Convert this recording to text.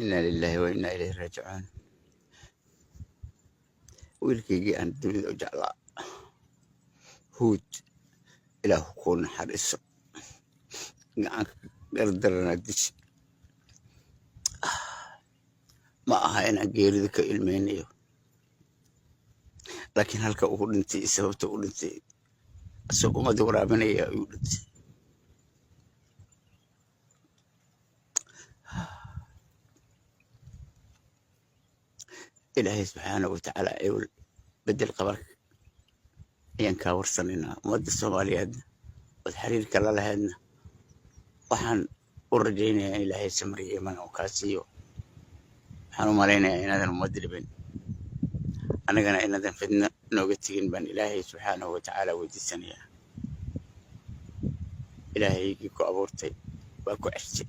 Inna lillahi wa inna ilayhi raajicuun. Wiilkaygii aan dunida u jeclaa, Huud, Ilaahu kuu naxariiso. Gacanka gardarana dish. Ma aha inaan geerida ka ilmeynayo, laakiin halka uu dhintay iyo sababta uu dhintay, asagoo ummadda waraabinaya ayuu dhintay. Ilaahay subxaana wa tacaala ciwal bedel qabar ayaan kaa warsanaynaa. Ummadda Soomaaliyeedna ood xiriirka la lahaydna waxaan u rajaynayaa in Ilaahay samriyo iman uu kaa siiyo. Waxaan u malaynayaa inaadan ummadda dhibin, annagana inaadan fidno nooga tegin baan Ilaahay subxaanahu wa tacaala weydiisanayaa. Ilaahaygii ku abuurtay waa ku ceshtay.